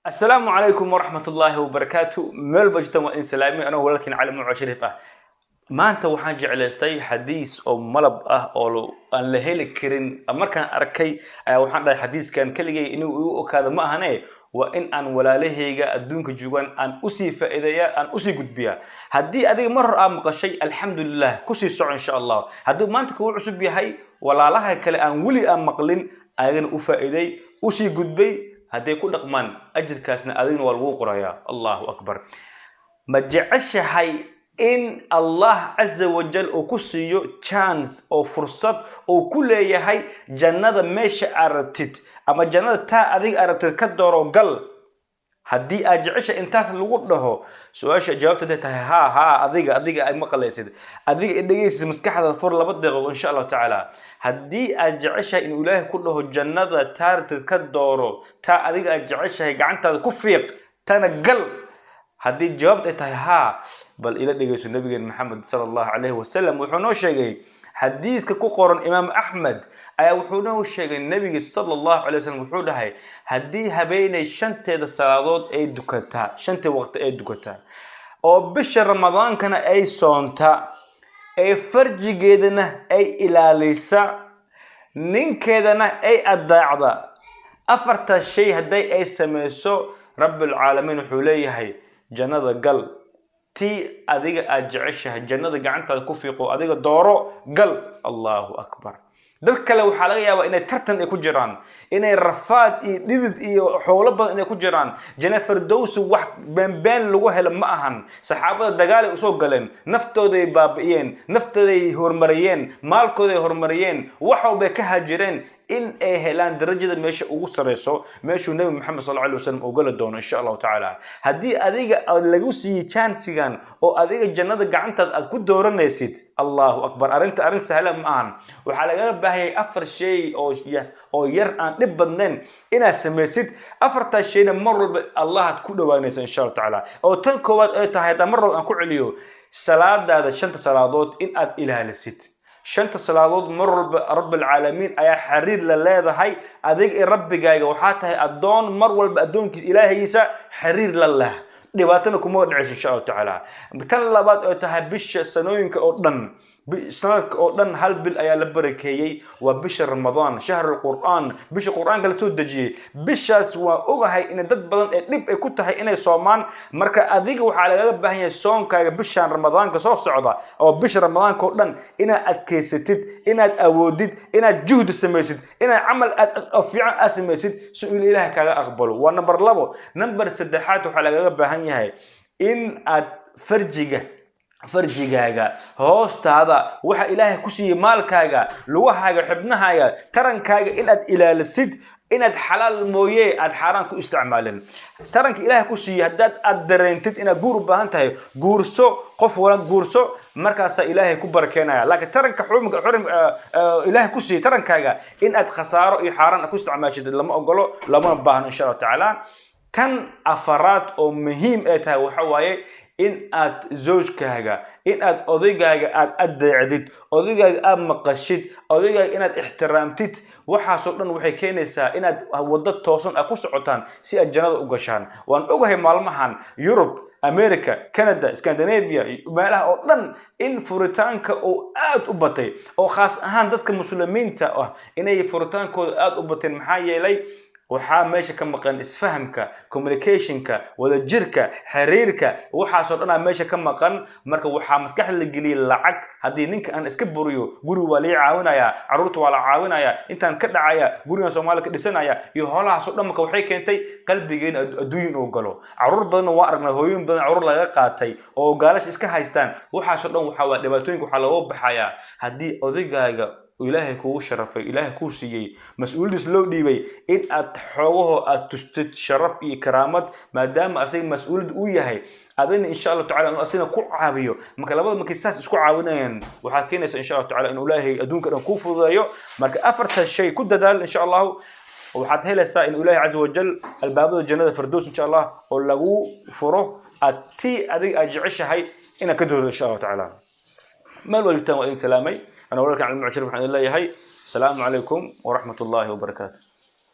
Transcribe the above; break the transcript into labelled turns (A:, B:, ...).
A: Asalaamu calaykum waraxmat ullaahi wabarakaatu. Meel ba jirtaan, waa in salaamay anoo walaalkiin Cali Muco Shariif ah. Maanta waxaan jeclaystay xadiis oo malab ah oo aan la heli karin. Markaan arkay ayaa waxaan dhahay, xadiiskan keligay inuu igu okaado ma ahane, waa in aan walaalahayga adduunka joogaan aan usii faa'iideeya, aan usii gudbiya. Haddii adiga mar hor aad maqashay, alxamdulilah, kusii soco insha Allah. Hadduu maanta kugu cusub yahay, walaalaha kale aan weli aan maqlin ayagana u faa'iiday, usii gudbay. Hadday ku dhaqmaan, ajirkaasna adigna waa lagu qorayaa. Allahu akbar! Ma jeceshahay in Allah caza wajal uu ku siiyo chance oo fursad uu ku leeyahay jannada meesha aad rabtid, ama jannada taa adiga aad rabtid ka dooro gal? Haddii aad jecesha intaas lagu dhaho, su-aasha jawaabta tahay haa haa, adiga ay maqlaysid, adiga i dhegaysid, maskaxda fur 2 daqiiqo insha Allahu tacaala. Haddii aad jeceshahay inuu Ilaahay ku dhaho jannada taa rabtid ka dooro, taa adiga aad jeceshahay gacantaada ku fiiq, tana gal, haddii jawaabta ay tahay haa, bal ila dhegayso. Nabigeen Maxamed sala Allahu calayhi wasalam wuxuu noo sheegay, xadiiska ku qoran Imaam Axmed ayaa wuxuu noo sheegay, nebiga sala Allahu calay wasalam wuxuu dhahay: haddii habeenay shanteeda salaadood ay dukataa, shantii waqti ay dukataa, oo bisha Ramadaankana ay soonta, ee farjigeedana ay ilaalisa, ninkeedana ay adeecda, afartaas shay hadday ay samayso, Rabbilcaalamiin wuxuu leeyahay: jannada gal, tii adiga aad jeceshahay, jannada gacantaada ku fiiqo, adiga dooro, gal. Allahu akbar! Dad kale waxaa laga yaabaa inay tartan ay ku jiraan, inay rafaad iyo dhidid iyo xoolo badan inay ku jiraan. Janna Firdowsi wax beenbeen lagu helo ma ahan. Saxaabada dagaalay usoo galeen, naftooday baabi'iyeen, naftooday horumariyeen, maalkooday horumariyeen, wax walbay ka haajireen in ay helaan darajada meesha ugu sareyso, meeshuu Nebi Maxamed sal alay wasalam uu gala doono insha Allahu tacaala. Haddii adiga lagu siiyey chance-igan oo adiga jannada gacantaada aad ku dooranaysid, Allahu akbar! Arrinta arrin sahlan ma ahan. Waxaa lagaga baahayay afar shay oo yar, aan dhib badnayn, inaad samaysid. Afartaas shayna mar walba Allahaad ku dhawaanaysa insha Allahu tacaala. Oo tan koowaad ay tahay, haddaan mar walba aan ku celiyo, salaadaada shanta salaadood in aad ilaalisid. Shanta salaadood mar walba Rabbilcaalamiin ayaa xiriir la leedahay adiga iyo Rabbigaaga. Waxaa tahay addoon mar walba addoonkiisa Ilaahagiisa xiriir la leh, dhibaatana kuma dhacayso insha Allahu tacaala. Tan labaad oo tahay, bisha sanooyinka oo dhan, sanadka oo dhan hal bil ayaa la barakeeyey, waa bisha Ramadaan, shahrul Qur'aan, bisha Qur'aanka la soo dejiyey. Bishaas waa ogahay in dad badan ee dhib ay ku tahay inay soomaan. Marka adiga waxaa lagaga baahan yahay soonkaaga bishaan Ramadaanka soo socda, oo bisha Ramadaanka oo dhan inaad adkaysatid, inaad awoodid, inaad juhdi samaysid, inaad camal aad oo fiican aad samaysid si uu Ilaahay kaaga aqbalo. Waa number 2. Number saddexaad, waxaa lagaga baahan yahay in aad farjigaaga, hoostaada, waxa Ilaahay ku siiyey, maalkaaga, lugahaaga, xibnahaaga, tarankaaga inaad ilaalisid, inaad xalaal mooye aad xaaraan ku isticmaalin. Taranka Ilaahay ku siiyey, haddaad aad dareentid inaad guur u baahan tahay, guurso, qof walan guurso, markaasaa Ilaahay ku barakeenaya. Laakiin taranka xurumka xurum Ilaahay ku siiyey, tarankaaga in aad khasaaro iyo xaaraan ku isticmaashid lama ogolo, lamana baahno insha Allahu tacaala. Tan afaraad oo muhiim ay tahay waxa waaye in aad zawjkaaga, in aad odaygaaga aad adeecdid, odaygaaga aad maqashid, odaygaaga inaad ixtiraamtid. Waxaasoo dhan waxay keenaysaa inaad waddo toosan aad ku socotaan si aad jannada u gashaan. Waan ogahay maalmahan Yurub, America, Canada, Scandinavia, meelaha oo dhan in furitaanka uu aad u batay, oo khaas ahaan dadka Muslimiinta ah inay furitaankooda aad u bateen. Maxaa yeelay, waxaa meesha ka maqan isfahamka, communicationka, wadajirka, xiriirka. Waxaasoo dhanaa meesha ka maqan. Marka waxaa maskaxda la geliyey lacag. Haddii ninka aan iska buriyo, guriga waa lii caawinayaa, carruurta waa la caawinayaa, intaan ka dhacaya gurigan Soomaaliya ka dhisanaya iyo hoolahaasoo dhan. Marka waxay keentay qalbigeena adduunyin uu galo. Carruur badanna waa aragnaa, hooyin badan carruur laga qaatay oo gaalasha iska haystaan. Waxaasoo dhan waxaa waa dhibaatooyinka. Waxaa looga baxayaa haddii odaygaaga Ilaahay kugu sharafay, Ilaahay kuu siiyey, mas-uuliyadiis loo dhiibay, in aad xoogaho aad tustid sharaf iyo karaamad, maadaama asaga mas-uuliyad uu yahay, adina insha Allahu tacala inuu asina ku caawiyo. Marka labada markay saas isku caawinayaan, waxaad keenaysaa insha Allahu tacala inuu Ilaahay adduunka dhan kuu fududeeyo. Marka afarta shay ku dadaal insha Allahu, waxaad helaysaa in Ilaahay caza wajal albaabada jannada Firdows insha Allah oo lagu furo, aad tii adiga aad jeceshahay inaad ka doorto insha Allahu tacaala. Meel waa joogtaan, waa idin salaamay. أنا walaalkan Cali Mucshir, waxaan idin leeyahay asalaamu calaykum waraxmat ullaahi wabarakaatu.